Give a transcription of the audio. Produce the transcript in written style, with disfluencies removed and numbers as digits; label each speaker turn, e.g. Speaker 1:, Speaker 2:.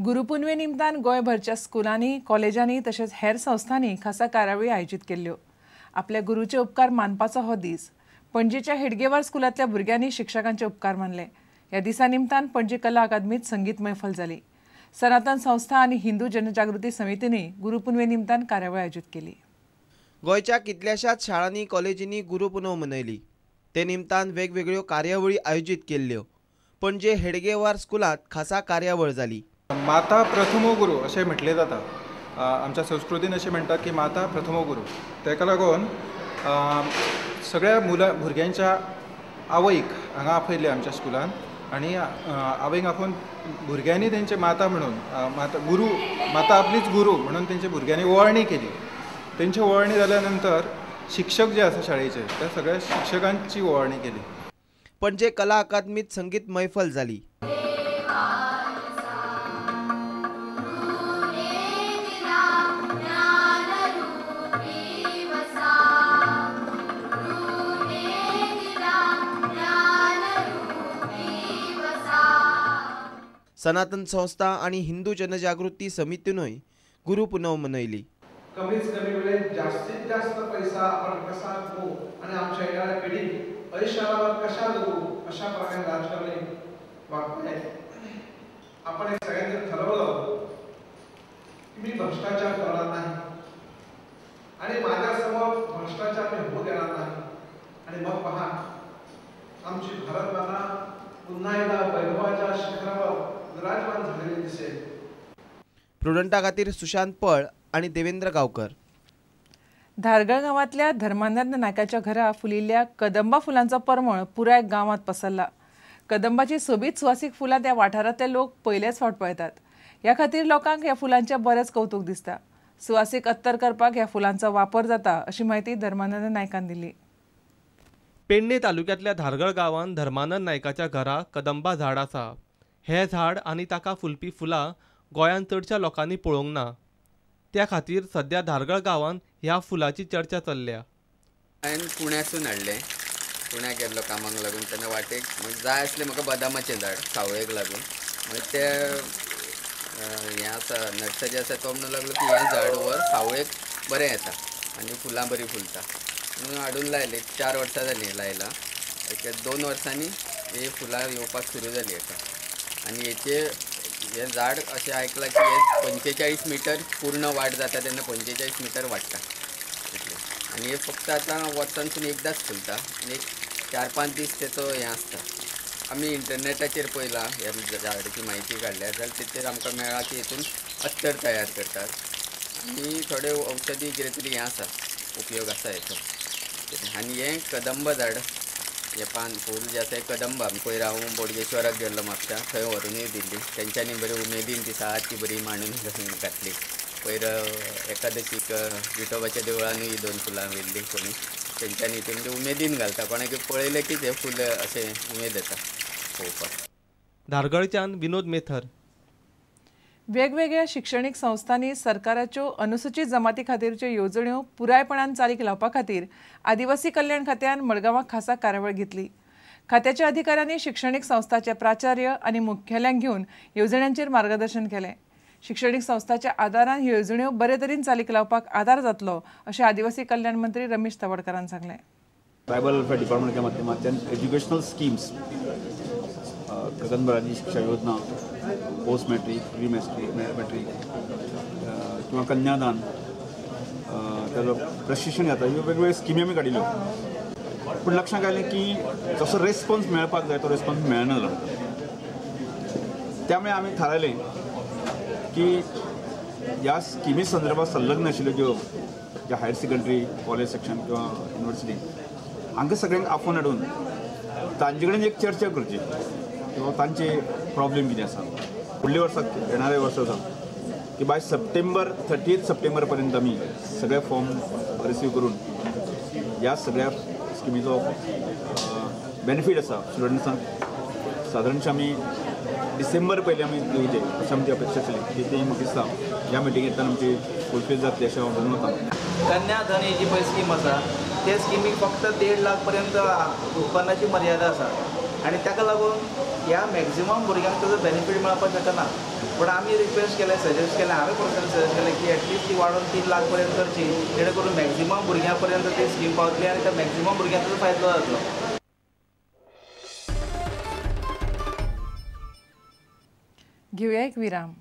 Speaker 1: गुरुपुनवे निमतान गोंयभरच्या स्कुलांनी, कॉलेजांनी तशेंच हेर संस्थांनी खासा कार्यावळी आयोजीत केल्ल्यो। आपल्या गुरूचे उपकार मानपाचो हो दीस। पणजेच्या हेडगेवार स्कुलांतल्या भुरग्यांनी शिक्षकांचे उपकार मानले। ह्या दिसा निमतान पणजे कला अकादमीत संगीत मैफल जाली। सनातन संस्था आनी हिंदू जनजागृती समितीनूय गुरुपुनवे निमतान कार्यावळ आयोजीत केली।
Speaker 2: गोंयच्या कितल्याशाच शाळांनी, कॉलेजींनी गुरुपुनव मनयली। ते निमतान वेगवेगळ्यो कार्यावळी आयोजीत केल्ल्यो। पणजे हेडगेवार स्कुलांत खासा कार्यावळ जाली।
Speaker 3: माता प्रथमो गुरू अशें म्हटलें जाता। आमच्या संस्कृतीन अशें म्हणटात की माता प्रथमो गुरू। ताका लागून सगळ्या भुरग्यांच्या आवयक हांगा आपयले आमच्या स्कुलान आनी आवयक आपोवन भुरग्यांनी तेंचे माता म्हणून माता गुरू, माता आपलीच गुरू म्हणून तेंच्या भुरग्यांनी ओवाळणी केली। तेंची ओवाळणी जाल्या नंतर शिक्षक जे आसा शाळेचे त्या सगळ्या शिक्षकांची ओवाळणी केली।
Speaker 2: पणजे कला अकादमीत संगीत मैफल जाली। सनातन संस्था आणि हिंदू जनजागृती समितीनूय गुरुपुनव मनयली।
Speaker 4: कमीत कमी वेळेत जास्तीत जास्त पैसा आपण कसा कमवू आणि आमच्या येणाऱ्या पिढी ऐशारावर कशा जगू अशा प्रकारे राजकारणी वागतायत। आपण एक सगळ्यांनी ठरवलं की मी भ्रष्टाचार करणार नाही आणि माझ्यासमोर भ्रष्टाचार मी होऊ देणार नाही। आणि मग पहा, आमची भारत माता पुन्हा एकदा वैभवाच्या शिखरावर विराजमान झालेली दिसेल।
Speaker 2: प्रुडंटा खातीर सुशांत पळ आणि देवेंद्र गावकर।
Speaker 1: धारगळ गावातल्या धर्मानंद नायकाच्या घरा फुलिल्ल्या कदंबा फुलांचा परमळ पुराय गावात पसरला। कदंबाची सोबीत सुवासीक फुलां त्या वाठारांतले लोक पयलेच फावट पळयतात। ह्या खातीर लोकांक ह्या फुलांचें बरेंच कौतुक दिसता। सुवासीक अत्तर करपाक ह्या फुलांचो वापर जाता अशी म्हायती धर्मानंद नायकान दिली।
Speaker 5: पेडणे तालुक्यांतल्या धारगळ गांवांत धर्मानंद नायकाच्या घरा कदंबा झाड आसा। हे झाड आनी ताका फुलपी फुलां गोंयांत चडशा लोकांनी पळोवंक ना। त्या खातीर सध्या धारगळ गांवांत ह्या फुलाची चर्चा चल्ल्या।
Speaker 6: हांवें पुण्यासून हाडलें, पुण्याक गेल्लो कामाक लागून तेन्ना वाटेक जाय आसलें म्हाका बदामाचें झाड सावळेक लागून। मागीर ते हें आसा नर्सरी आसा तो म्हणूंक लागलो की हें झाड व्हर, सावळेक बरें येता आनी फुलां बरीं फुलता म्हणून हाडून लायलें। 4 वर्सां जालीं लायलां। एक 2 वर्सांनी ही फुलां येवपाक सुरू जालीं हेका। आनी हेचे हें झाड अशें आयकलां की हें 45 मिटर पूर्ण वाड जाता तेन्ना 45 मिटर वाडटा इतलें। आनी हें फक्त आतां वर्सांतसून एकदांच फुलता आनी एक 4-5 दीस तेचो हें आसता। आमी इंटरनेटाचेर पळयलां, ह्या झाडाची म्हायती काडल्या जाल्यार तेचेर आमकां मेळ्ळां की हितून अत्तर तयार करतात आनी थोडे औषधी कितें तरी हें आसा, उपयोग आसा हेचो। आनी हें कदंब झाड, हे पान फूल जें आसा हें कदंबा। पयर हांव बोडगेश्वराक गेल्लो म्हापशा, थंय व्हरूनय दिल्ली तेंच्यांनी बरी उमेदीन ती सारकी बरी मांडून घातली। पयर एकादशीक विठोबाच्या देवळानूय 2 फुलां व्हेल्ली कोणी तेंच्यांनी, ती म्हणजे उमेदीन घालता, कोणाक पळयलें की हें फूल अशें उमेद येता पळोवपाक।
Speaker 5: धारगळच्यान विनोद मेथर।
Speaker 1: वेगवेगळ्या शिक्षणीक संस्थांनी सरकाराच्यो अनुसूचित जमाती खातीरच्यो येवजण्यो पुरायपणान चालीक लावपा खातीर आदिवासी कल्याण खात्यान मडगांवां खासा कार्यावळ घेतली। खात्याच्या अधिकाऱ्यांनी शिक्षणीक संस्थाचे प्राचार्य आनी मुखेल्यांक घेवन येवजण्यांचेर मार्गदर्शन केलें। शिक्षणीक संस्थाच्या आदारान ह्यो येवजण्यो बरे तरेन चालीक लावपाक आदार जातलो अशें आदिवासी कल्याण मंत्री रमेश तवडकारान सांगलें।
Speaker 7: ट्रायबल वेलफेअर डिपार्टमेंटच्या माध्यमांतल्यान एज्युकेशनल स्किम्स, कदंबराजी शिक्षा योजना, पोस्ट मॅट्रीक, प्री मॅट्रीक किंवा कन्यादान, त्याचं प्रशिक्षण जाता, ह्यो वेगवेगळ्यो स्किमी आमी काडिल्ल्यो। पूण लक्षांत आयलें की जसो रेस्पॉन्स मेळपाक जाय तो रेस्पॉन्स मेळना जालो। त्यामुळे आमी थारायलें की ह्या स्किमी संदर्भात संलग्न आशिल्ल्यो ज्यो ज्या हायर सेकंडरी कॉलेज सेक्शन किंवा युनिवर्सिटी हांकां सगळ्यांक आफोवन हाडून तांचे कडेन एक चर्चा करची किंवा तांचे प्रॉब्लेम कितें आसा। फुडल्या वर्साक येणाऱ्या वर्सा की बाय सप्टेंबर 30 सप्टेंबर पर्यंत आमी सगळे फॉर्म रिसीव करून ह्या सगळ्या स्किमीचो बेनिफीट आसा स्टुडंट्सांक सादारणशें आमी डिसेंबर पयलीं आमी दिवचे अशें आमची अपेक्षा आसली की ती म्हाका दिसता ह्या मिटिंगेंतल्यान आमची फुलफील जातली अशें हांव म्हणून वता।
Speaker 8: कन्याधन ही जी पळय स्कीम आसा ते स्किमीक फक्त 1.5 लाख पर्यंत उत्पन्नाची मर्यादा आसा। आनी ताका लागून ह्या मॅक्झिमम भुरग्यांक ताजो बेनिफीट मेळपाक शकना. पूण आमी रिक्वेस्ट केलें, सजेस्ट केलें, हांवें पर्सनली सजेस्ट केलें की एटलिस्ट ती वाडोवन 3 लाख पर्यंत करची, जेणे करून मॅक्झिमम भुरग्यां पर्यंत ती स्कीम पावतली आनी त्या मॅक्झिमम भुरग्यांक ताजो फायदो जातलो.
Speaker 1: घेवया एक विराम.